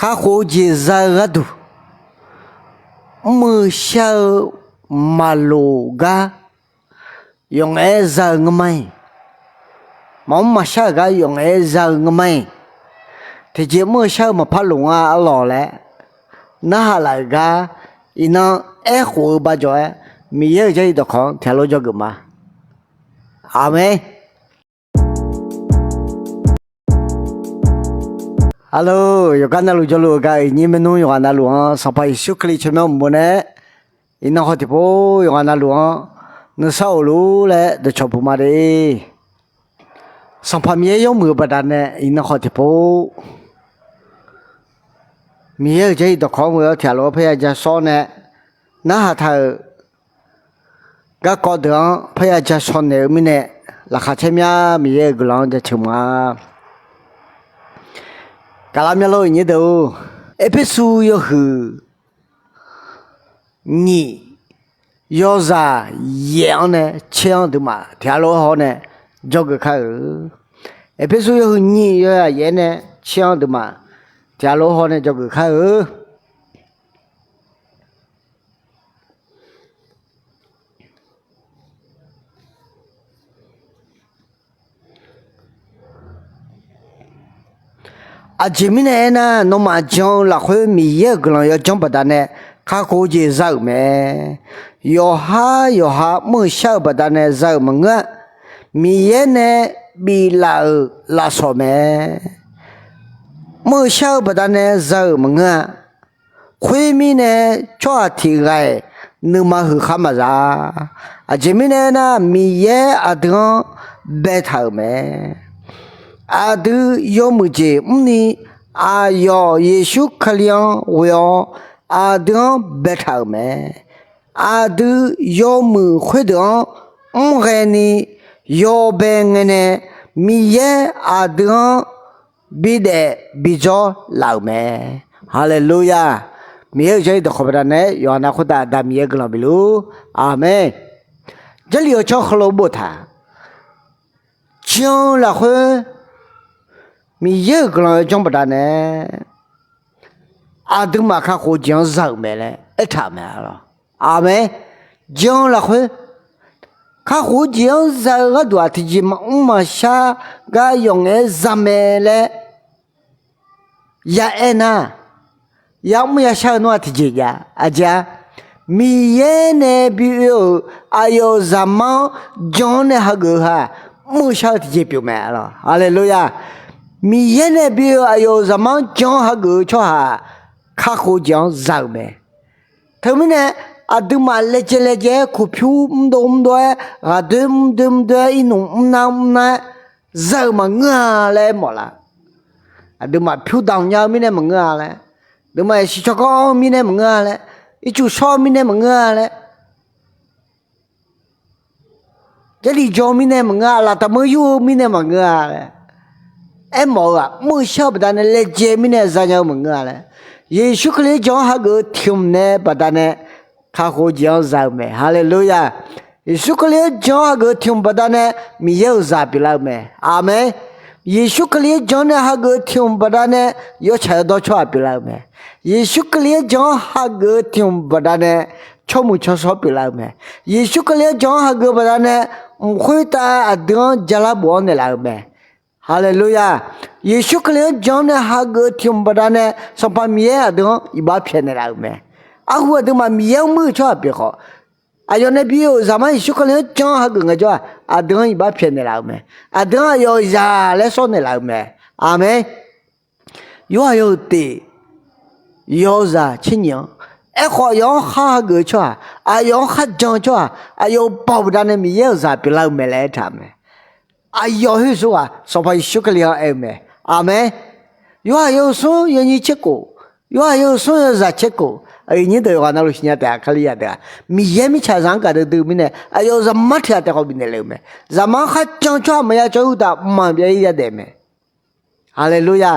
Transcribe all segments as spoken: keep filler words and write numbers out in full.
kakhof-eu jeq za-eu gharduq, mr-eu shar-eu maqloq gar yawqngaef-aer za-eu ngeur ma-iq, maqmr maqshar-euq gar yawqngaef-aer za-eu ngeur ma-iq, tiqjeq mr-eu shar-eu maqpar loq nga arlawq laer narhaq laf-euq gar, iqnan aerkhof-eu bajawq-aer Miqyaer-euq Jarlif dawqkawq-anr tiqghaq lof dzawgeuf ma. Aqmeq. Arlawq, yawqgar navluf jawrluf-eu gar iqnyir maernmr yawqghaq navluf-anr Sanqpaq Yeqsur Kali tsawrmyanr uqmov nae, iqnan khawf tiqpov yawqghaq navluf-anr nuisar of luf laer dawqcawq puq ma de. Sanqpaq Miqyaer yawmuiq-eu baqdanae iqnan khawf tiqpov Miqyaer-euq Jarlif dawqkawq-anr ghoe-awr tiqghaq lof-aer parya ja sawr nae narhaq taq-euq garkawv deuq-anr parya ja shaw naeq-eu mirnae, laqkhaq caer mya Miqyaer-euq guiqlanq-anr jaceuq ma. Gaqlar mya lor, iqnyir deuq-or, Erpersu yawhuiq nyiq yawzaq yaef-anr nae tser-anr aqduimaf tiqghaq lof-aer haw-awr nae dzawgeuf kar-euq. Erpersu yawhuiq nyiq yawzaq yaef-aer nae tser-anr aqduimaf tiqghaq lof-aer haw-awr nae dzawgeuf kar-euq. Aqjeq mirnae aernar, nawmaf jan-eu lafkhoer Miqyaer-euq guiqlanq yawdzanr baqdanae kakhof-eu jeq za-euq mae. Yawqhar yawqha mr-eu shar-eu baqdanae za-euq maqngeur-a. Miqyaer nae biflaf-euq lafsawq mae. Mr-eu shar-eu baqdanae za-euq maqngeur-a. Khoermirnae, tsawrhaq tiq ghaq-iq nuima huiq khar maqza. Aqjeq mirnae aernar, Miqyaer aqdui-anr baetaq-euq mae. Aqdui yawmuiq jeq mrni, aqyawf Yeqsur Kali-anr ghoe-awr aqdui-anr baetaq-euq mae. Aqdui yawmuiq khoerdeuq-anr mrghae ni yawbae ngae nae, Miqyaer aqdui-anr bidaef bidzawr laf-euq mae. Haleluya! Miqyaer-euq Jarlif dawqkawq baqdanae yawqha nav khoertav Aqda Miqyaer guiqlanq bifluf-ur. Aqmeq. Jarlif-eu tsawrhaq heulof boftaq, jan-eu lafkhoer Miqyaer-euq guiqlanq yawdzanr baqdanae aqduimaf kakhof-eu jeq-anr za-euq mae laer aertaq-euq mae. Aqmeq. Jan-eu lafkhoer kakhof-eu jeq-anr za-eu gharduq-aq, tiqjeq maqmr maqshar gar yawqngaef-aer za mae laer ya aer nar, yamr yashar-eu nawr-aq tiqjeq jav. Aqjeq-a, Miqyaer nae bi oe-euq aqyawf-euq zaqmar-anr jan-anr nae hageuf-eu ha, mr-eu shar-eu tiqjeq pyeuf mae. Haleluya! Miqyaer nae bi oe-euq aqyawf-euq zaqmar-anr jan-anr hageuf-eu tsawrhaq-aq, kakhof-eu jeq-anr za-euq mae. Teumirnae, aqduimaf laejae laejae-aer kuqpyur mrdov mrdov-aer, ghaqdoer mrdoer mrdoer-aer, irnmq mrnar mrnar-aer za-euq maqngeur-a laer aermawf laf. Aqduimaf pyur damq nya-eu mirnae maqngeur-a laer, aqduimaf yasiq tsawrganr-eu mirnae maqngeur-a laer, ircuf shawr-eu mirnae maqngeur-a laer, Jarlif jaw-eu mirnae maqngeur-a, lafdamq-anr yur-eu mirnae maqngeur-a laer aermawf-eu-aq, mr-eu shar-eu baqdanae laejae mirnae za nya-eu maqngeur-a laer, Yeqsur Kali-anr jan-anr hageuf-eu tiq hmq nae baqdanae kakhof-eu jeq-anr za-eu mae. Haleluya! Yeqsur Kali-anr jan-anr hageuf-eu tiq hmq baqdanae Miqyaer-euq zaq pyeuflar-eu mae. Aqmeq. Yeqsur Kali-anr jan-anr nae hageuf-eu tiq hmq baqdanae yawtsaq yawdawr tsawrhaq pyeuflar-eu mae. Yeqsur Kali-anr jan-anr hageuf-eu tiq hmq baqdanae tsawrmuiq tsawrshawr pyeuflar-eu mae. Yeqsur Kali-anr jan-anr hageuf-eu baqdanae mq khoertav aqdui-anr jalar bof-anr naeqlaf-eu mae. Haleluya! Yeqsur Kali-anr jan-anr nae hageuf-eu tiq hmq baqdanae Sanqpaq Miqyaer aqdui-anr iqbax pyaeqnaeq laf-euq mae. Arhu aqduimaf Miqyaer-anr muir-eu tsawrhaq pyeuf khawf, aqyawf nae bi oe-euq zaqmar Yeqsur Kali-anr jan-anr hageuf ngaejawr-aq, aqdui-anr iqbax pyaeqnaeq laf-euq mae. Aqdui-anr aqyawf-euq zaq laer sawr naeqlaf-euq mae. Aqmeq. Yorhaq yawhuiq tiq yawzaq tser nyiq-anr, aerkhawf aqyawf-anr khar hageuf-eu tsawrhaq, aqyawf-anr kharjan-eu tsawrhaq, aqyawf-euq baoq baqdanae Miqyaer-euq zaq pyeuflar-eu mae laer aertaq-euq mae. Aqyawf khoer smr ghaq Sanqpaq Yeqsur Kali-anr aer-eu mae. Aqmeq. Yorhaq yawhuiq smr yawnyir tser kof, Yorhaq yawhuiq smr yawzaq tser kof, aqyuif nyir deuq yawqghaq navluf siqnya taef-a. Kalizaq deuq-aq, Miqyaer mirtsaqzaq-anr gaqdui dui mirnae aqyawf-euq zaqmar tiq ghaq taef khawf bifnaeq le-eu mae. Zaqmar-anr kharjan-eu tsawrhaq maqya cawv-eu uqtaf mqmaq byav-ir yadaef mae. Haleluya!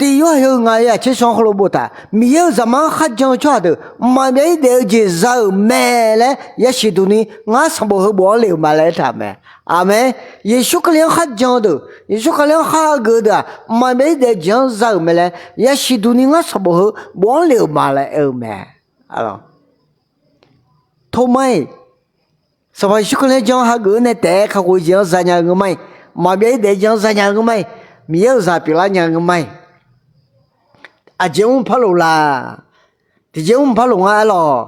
Tiq Yorhaq yawhuiq ngaq yawzaq tser sanr heulof boftaq, Miqyaer-euq zaqmar-anr kharjan-eu tsawrhaq deuq maqbyav-ir daef-eu jeq za-euq mae laer yasiq duq ni ngar sanqbof heu bof-anr lef-euq ma laer aertaq-euq mae. Aqmeq. Yeqsur Kali-anr kharjan-eu deuq, Yeqsur Kali-anr khar hageuf-eu deuq-aq, maqbyav-ir daef-eu jeq-anr za-euq mae laer yasiq duq ni ngar sanqbof heu bof-anr lef-euq ma laer aer-eu mae. Tormar-iq, Sanqpaq Yeqsur Kali-anr jan-anr hageuf-eu nae taef-aer kakhof-eu jeq-anr zanya-eu ngeur ma-iq, maqbyav-ir daef-eu jeq-anr zanya-eu ngeur ma-iq, Miqyaer-euq zaq pyeuflar nya-eu ngeur ma-iq, aqjeq mr par lof la? Tiqjeq mr par lof ngar aer lawq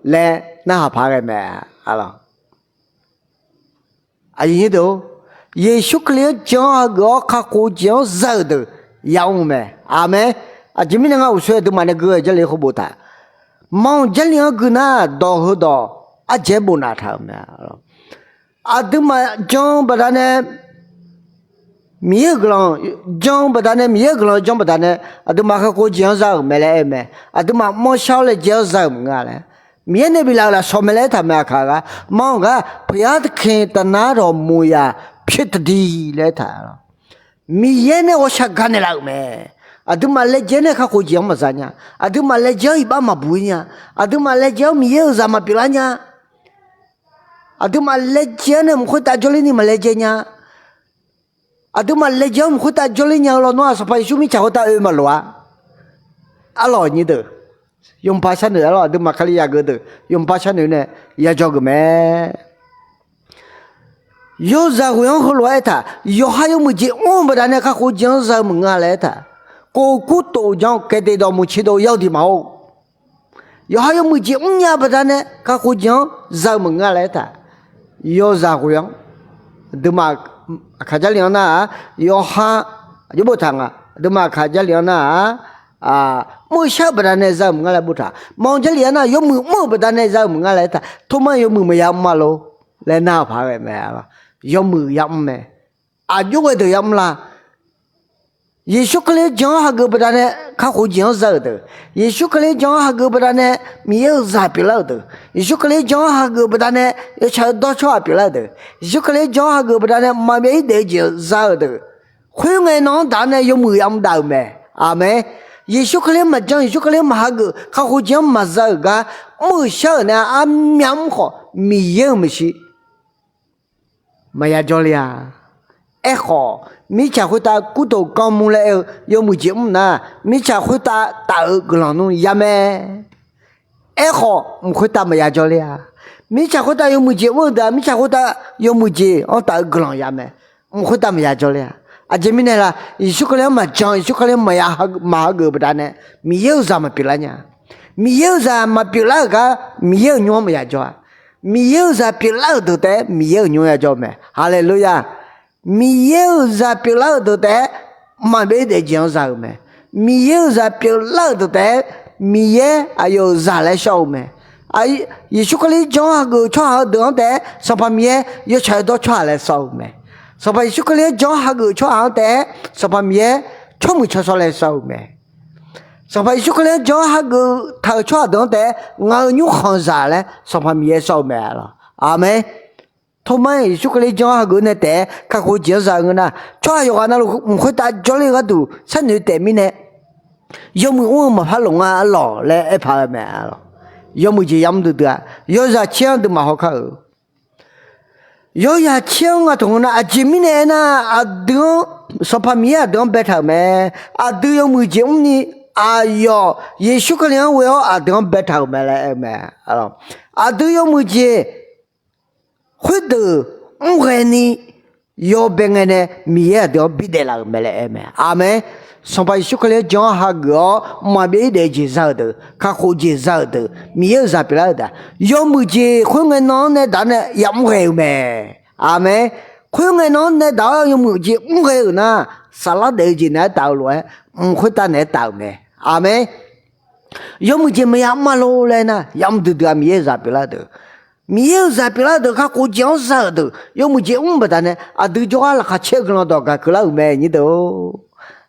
laer narhaq paq ghae mae. Aqyuif nyir deuq-or, Yeqsur Kali-anr jan-anr hageuf-awr kakhof-eu jeq-anr za-euq deuq yamr-eu mae. Aqmeq. Aqjeq mirnae ngar uqshoe aqduimaf nae gui-eu Jarlif khoerbof taq, manq Jarlif-anr gui nar dawq heudawq ardzaeq-aer bof naf taq-euq mae. Aqduimaf jan-eu baqdanae Miqyaer-euq guiqlanq jan-eu baqdanae, Miqyaer-euq guiqlanq jan baqdanae, aqduimaf kakhof-eu jeq-anr za-euq mae laer aer-eu mae. Aqduimaf mawrshar-awr laejae-awr za-euq maqngeur-a laer, Miqyaer nae biflaf-euq lafsawq mae laer aertaq mae. Aqkaq ghaq manq-eu gar, พระยา taqkaq taqnar dawq moya pyur taqdi laer aertaq-a. Miqyaer nae ghawqshaq gaq naeqlaf-euq mae. Aqduimaf laejae nae kakhof-eu jeq-anr maqza nya. Aqduimaf laejae-awr iqbax maqbuq-ir nya. Aqduimaf laejae-awr Miqyaer-euq zaq maqpyeuflar nya. Aqduimaf laejae-awr nae mq khoertav jawrler ni maqlaejae nya. Aqduimaf laejae-awr mq khoertav jawrler nya-eu lawnmr-aq, Sanqpaq Yeqsur mirtsaq khoertav oe maqloq-a. Arlawq nyir deuq, yawmuiq par sharnoeq arlawq, aqduimaf Kali yagaq deuq yawmuiq par sharnoeq nae yajawr geuf mae. Yawzaq ghoeq-anr heulof-aer aertaq, yawqha yawmuiq jeq mr-eu baqdanae kakhof-eu jeq-anr za-eu maqngeur-a laer aertaq, ကိုယ်ကူးတုတ်ကြောင့် ကယ်တင်တော်မူခြင်းသို့ ရောက်သည်မဟုတ်. Yawqha yawmuiq jeq mrnya baqdanae kakhof-eu jeq-anr za-eu maqngeur-a laer aertaq, yawzaq ghoeq-anr, aqduimaf aqkaq Jarlif-anr nar-aq, yawqha, aqjox boftaq nga, aqduimaf aqkaq Jarlif-anr nar-aq, mr-eu shar-eu baqdanae za-eu maqngeur laer boftaq, manq Jarlif-anr nar-aq, yawmuiq mr-eu baqdanae za-eu maqngeur laer aertaq, tormar yawmuiq maqya mr-a lor laer narhaq paq ghae mae. Yawmuiq ya mr mae. Aqjox ghae deuq ya mr la? Yeqsur Kali-anr jan-anr hageuf baqdanae kakhof-eu jeq-anr za-euq deuq, Yeqsur Kali-anr jan-anr hageuf baqdanae Miqyaer-euq zaq pyeuflar-euq deuq, Yeqsur Kali-anr jan-anr hageuf baqdanae yawtsaq-eu dawr tsawrhaq pyeuflar-euq deuq, Yeqsur Kali-anr jan-anr hageuf baqdanae maqbyav-ir daef-eu jeq za-euq deuq, khoerngae nan-anr daq-awr nae yawmuiq ya mr dav-euq mae. Aqmeq. Yeqsur Kali-anr maqjan, Yeqsur Kali-anr maqhageuf, kakhof-eu jeq-anr maqza-euq gar mr-euq shar-euq nae armyav mr khawf, Miqyaer-euq maeqshi maqya jawrler-a. Aerkhawf, mirtsaq khoertav ကုသိုလ်ကောင်းမှု laer aer-eu yawmuiq jeq mr nar, mirtsaq khoertav taf-eu guiqlanq nmr ya mae. Aerkhawf, mq khoertav maqya jawrler-a. Mirtsaq khoertav yawmuiq jeq mr-eu deuq-aq, mirtsaq khoertav yawmuiq jeq-anr taf-eu guiqlanq ya mae. Mq khoertav maqya jawrler-a. Aqjeq mirnae la? Yeqsur Kali-anr maqjan, Yeqsur Kali-anr maqya, maqhageuf baqdanae Miqyaer-euq zaq maqpyeuflar nya. Miqyaer-euq zaq maqpyeuflar-euq gar Miqyaer-euq nymr-anr maqya jawr-a. Miqyaer-euq zaq pyeuflar-euq deuq taef-aer Miqyaer-euq nymr ya jawr-eu mae. Haleluya! Miqyaer-euq zaq pyeuflar-euq deuq taef-aer maqbyav-ir daef-eu jeq-anr za-euq mae. Miqyaer-euq zaq pyeuflar-euq deuq taef-aer Miqyaer aqyawf-euq zaq laer shawr-eu mae. Yeqsur Kali-anr jan-anr hageuf-eu tsawrhaq-eu deuq-anr taef-aer Sanqpaq Miqyaer yawtsaq-eu dawr tsawrhaq laer shawr-eu mae. Sanqpaq Yeqsur Kali-anr jan-anr hageuf-eu tsawrhaq-anr taef-aer Sanqpaq Miqyaer tsawrmuiq tsawrshawr laer shawr-eu mae. Sanqpaq Yeqsur Kali-anr jan-anr hageuf taq-euq tsawrhaq deuq-anr taef-aer ngaq-euq nymrkhanqzaq laer Sanqpaq Miqyaer shawr-eu mae. Aqmeq. Tormar-iq Yeqsur Kali jan-anr hageuf nae taef-aer kakhof-eu jeq-anr za-eu ngeur nar, tsawrhaq yawqghaq navluf mq khoertav jawrler-eu gharduq sharnoeq taef mirnae, yawmuiq mr-eu maqpar loq nga arlawq laer aer paq-eu mae. Yawmuiq jeq yamr duidui-a. Yawzaq tser-anr aqduimaf hawkar-euq, yawzaq tser-anr nga taq ngeur nar, aqjeq mirnae aernar, aqdui-anr, Sanqpaq Miqyaer aqdui-anr baetaq-euq mae. Aqdui yawmuiq jeq mrni, aqyawf Yeqsur Kali-anr ghoe-awr aqdui-anr baetaq-euq mae laer aer-eu mae. Aqdui yawmuiq jeq khoerdeuq mrghae ni yawbae ngae nae Miqyaer aqdui-anr bidaef laf-euq mae laer aer-eu mae. Aqmeq. Sanqpaq Yeqsur Kali-anr jan-anr hageuf-awr maqbyav-ir daef-eu jeq za-euq deuq, kakhof jeq za-euq deuq, Miqyaer-euq zaq pyeuflar-euq deuq-aq, yawmuiq jeq khoerngae nan-anr nae daq-awr nae ya mrghae-euq mae. Aqmeq. Khoerngae nan-anr nae daq-awr yawmuiq jeq mrghae-euq nar, saflar daef-eu jeq naeq-aer taf-eu lof-aer mq khoertav naeq-aer taf-euq mae. Aqmeq. Yawmuiq jeq maqya mr-a lor laer nar, ya mr duidui-a. Miqyaer-euq zaq pyeuflar-eu deuq, Miqyaer-euq zaq pyeuflar-eu deuq, kakhof jeq-anr za-euq deuq, yawmuiq jeq mr-eu baqdanae aqdui jawrgar laqkhaq caer-eu guiqlanq dawq gaq keuvlar-euq mae nyir deuq-or.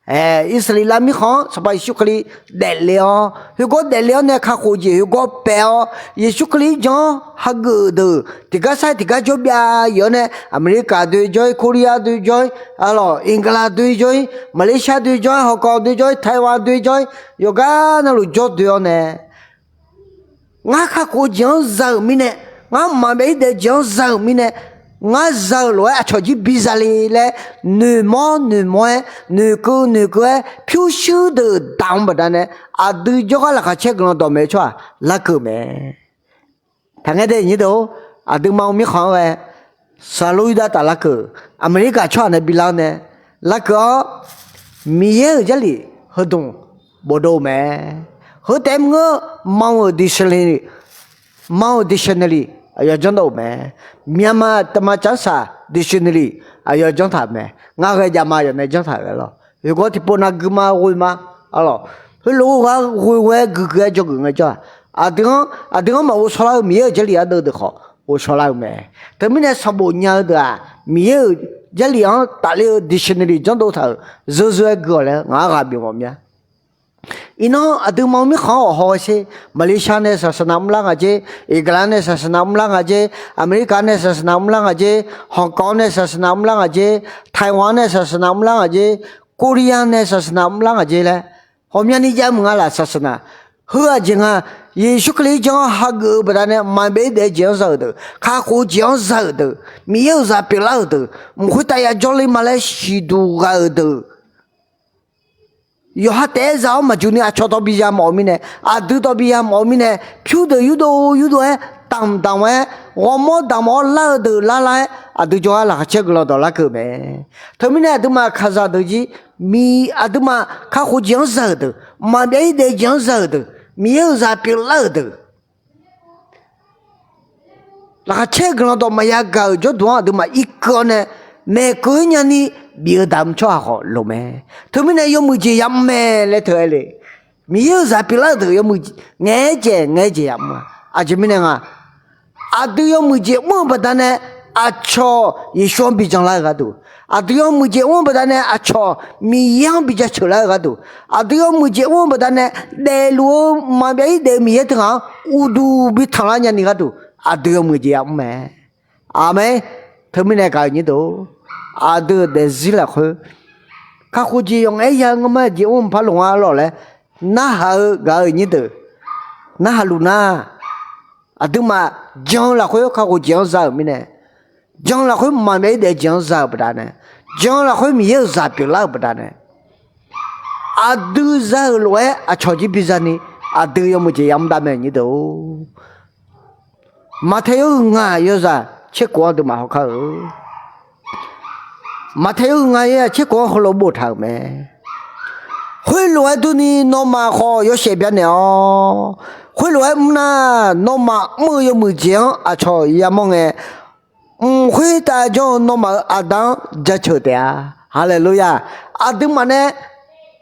Ae, Irsaqleqlav mirkhanq-anr Sanqpaq Yeqsur Kali daefle-awr, khoergawr daefle-awr nae kakhof jeq khoergawr paef-awr, Yeqsur Kali-anr jan-awr hageuf-euq deuq tiqgar sar-aer tiqgar jawr byav-awr nae, America doe jawr-ir, Korea doe jawr-ir, arlawq, England doe jawr-ir, Malaysia doe jawr-ir, Hong Kong doe jawr-ir, Taiwan doe jawr-ir, yawqgar navluf jawr doe-awr nae, ngar kakhof-eu jeq-anr za-euq mirnae, ngar maqbyav-ir daef-eu jeq-anr za-euq mirnae, ngar za-euq lof-aer aqcawq jir biza le laer, noeqmawr noeqmawr-aer, noeqkeuv noeqkeuv-aer pyurshuir deuq daq-anr baqdanae, aqdui jawrgar laqkhaq caer guiqlanq dawqmaeq-eu tsawrhaq larkeuv-eu mae. Taqngaer dae nyir deuq-or, aqduimaf-eu mirkhanq-anr ghae, Florida taf larkeuv, America tsawrhaq nae bilar-awr nae larkeuv-awr, Miqyaer-euq Jarlif heudmq bofdov-eu mae. Heu taef-aer mr-eu Manq-euq dictionary, Manq-euq dictionary aqyawf janrdov-euq mae. Myanmar tama carsaq dictionary aqyawf janrtaq-euq mae. Ngar ghae javma yawf nae janrtaq-euq aer lawq. Yawqghaq tiqpov nav guima ghoe ma, arlawq, heulof-aer ghoe ghoe-aer guiqguiq-aer dzawgeuf ngae jawr-aq, aqdui-anr, aqdui-anr maqghovshaw lar-eu Miqyaer-euq Jarlif ardeuv deuq khawf ghovshaw lar-eu mae. Teumirnae sanqbof nya-eu deuq-aq, Miqyaer-euq Jarlif-anr tafler-eu dictionary janrdov taq-euq zeur zeur-aer gui-awq laer ngaq-anr ghaq bif mawf mya. Iqnan aqduimaf-eu mirkhanq-anr awq haw-eu sher, Malaysia nae ศาสนา mrlar nga jer, England nae ศาสนา mrlar nga jer, America nae ศาสนา mrlar nga jer, Hong Kong nae ศาสนา mrlar nga jer, Taiwan nae ศาสนา mrlar nga jer, Korea nae ศาสนา mrlar nga jer laer, ghawqmyani jav meuq nga laf ศาสนา. Heu-aq jeq nga, Yeqsur Kali-anr jan-awr hageuf-eu baqdanae maqbyav-ir daef-eu jeq-anr za-euq deuq, kakhof-eu jeq-anr za-euq deuq, Miqyaer-euq zaq pyeuflar-euq deuq, mq khoertav ya jawrle ma laer siqduq ghaq-euq deuq, yawqha taef-aer za-awr maqjuq ni aqcawq tawv bi ya mawf-eu mirnae, aqdui tawv bi ya mawf-eu mirnae, pyur deuq yurdov yurdov-aer, damq damq-aer, ghawrmawr damq-awr lar-eu deuq lar lar-aer, aqdui jawrgar laqkhaq caer guiqlanq dawq larkeuv mae. Teumirnae aqduimaf kaqzaq deuq jir, aqduimaf kakhof jeq-anr za-euq deuq, maqbyav-ir daef jeq-anr za-euq deuq, Miqyaer-euq zaq pyeuflar-euq deuq, laqkhaq caer guiqlanq dawq maqya gaq-euq jawrduq-anr aqduimaf irkeuv-awr nae, maeqkeuv-ir nyani bif-eu damq tsawrhaq khawf loq mae. Teumirnae yawmuiq jeq yamr mae laer teu-aer le. Miqyaer-euq zaq pyeuflar-euq deuq yawmuiq ngaeq-aer jaeq ngaeq-aer jaeq yamr-a. Aqjeq mirnae nga, aqdui yawmuiq jeq mr-eu baqdanae aqcawq Yeqsur-anr bi janlar-eu gharduq, aqdui yawmuiq jeq mr-eu baqdanae aqcawq Miqyaer-anr bi jaceuq lar-eu gharduq, aqdui yawmuiq jeq mr-eu baqdanae daefluf-eu maqbyav-ir daef-eu Miqyaer teughaq-anr uqduq bi tanqlar nyani gharduq, aqdui yawmuiq jeq yamr mae. Aqmeq. Teumirnae gaq-euq nyir deuq, aqdui-euq daefzir lafkhoer kakhof jeq yawqngaef-aer ya-eu ngeurma jeq mr-eu par loq nga lawq laer narhaq-eu gaq-euq nyir deuq, narhaq luf nar, aqduimaf jan-eu lafkhoer kakhof jeq-anr za-euq mirnae, jan-eu lafkhoer maqbyav-ir daef jeq-anr za-euq baqdanae, jan-eu lafkhoer Miqyaer-euq zaq pyeuflar-euq baqdanae, aqdui za-euq lof-aer aqcawq jir biza ni, aqdui yawmuiq jeq yamr dav mae nyir deuq-or. Maqtae yawhuiq ngaq yawzaq tserkhof-anr aqduimaf hawkar-eu. Maqtae yawhuiq ngaq yawzaq tserkhof-anr heulof boftaq-euq mae. Khoerlof-aer durni nawmaf khawf yawshaef byanaeq-awr, khoerlof-aer mrnar, nawmaf mr-eu yawmuiq jeq-anr aqcawq yamawr ngae, mq khoertav jawr-eu nawmaf-euq aqda-anr jaceuq taef-a. Haleluya! Aqduimaf nae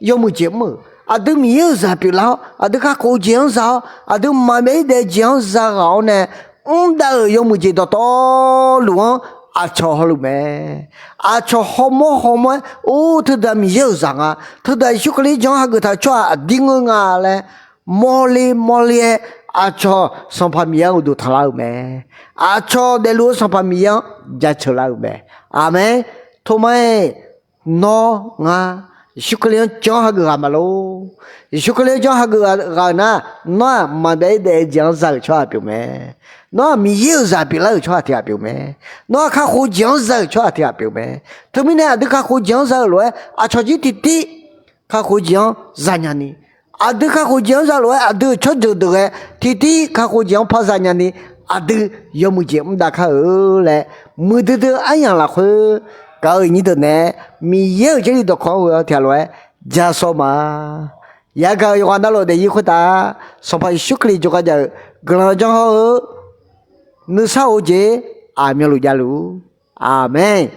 yawmuiq jeq mr-euq, aqdui Miqyaer-euq zaq pyeuflar-awr, aqdui kakhof-eu jeq-anr za-awr, aqdui maqbyav-ir daef jeq-anr zaghaq-awr nae, mr dav-euq yawmuiq jeq dawqtawvluf-anr aqcawq hawluf mae. Aqcawq hawmawr hawmawr-aer, or, teudaq Miqyaer-euq zaq nga, teudaq Yeqsur Kali-anr jan-anr hageuf taq-eu tsawrhaq aqdir ngeur nga laer, mawrle mawrle-aer aqcawq Sanqpaq Miqyaer-anr uqduq tanqlar-euq mae. Aqcawq daefluf-eu Sanqpaq Miqyaer-anr jaceuq lar-euq mae. Aqmeq. Toma-iq, nawr ngar Yeqsur Kali-anr jan-anr hageuf ghaq maqlor. Yeqsur Kali-anr jan-anr hageuf ghaq-euq nar, nawr-aq maqbyav-ir daef-eu jeq-anr za-euq tsawrhaq pyeuf mae. Nawr-aq Miqyaer-euq zaq pyeuflar-euq tsawrhaq tiq ghaq pyeuf mae. Nawr-aq kakhof jeq-anr za-euq tsawrhaq tiq ghaq pyeuf mae. Teumirnae aqdui kakhof jeq-anr za-euq lof-aer aqcawq jir tiqtiv kakhof jeq-anr zanya ni, aqdui kakhof jeq-anr za lof-aer aqdui-euq tsawrjeuq deuq ghae tiqtiv kakhof jeq-anr par zanya ni, aqdui yawmuiq jeq mr dav kar-eu laer, muiqdui dui aryamq lafkhoer gaq-eu nyir deuq nae, Miqyaer-euq Jarlif dawqkawq-anr ghoe-awr tiq ghaq lof-aer ja sawr ma. Yagaq-euq yawqghaq navluf daefzir khoertav Sanqpaq Yeqsur Kali jawrgar jav-eu guiqlanq janr hawr-eu nuisar of-eu jeq aqmyanluf javluf. Aqmeq.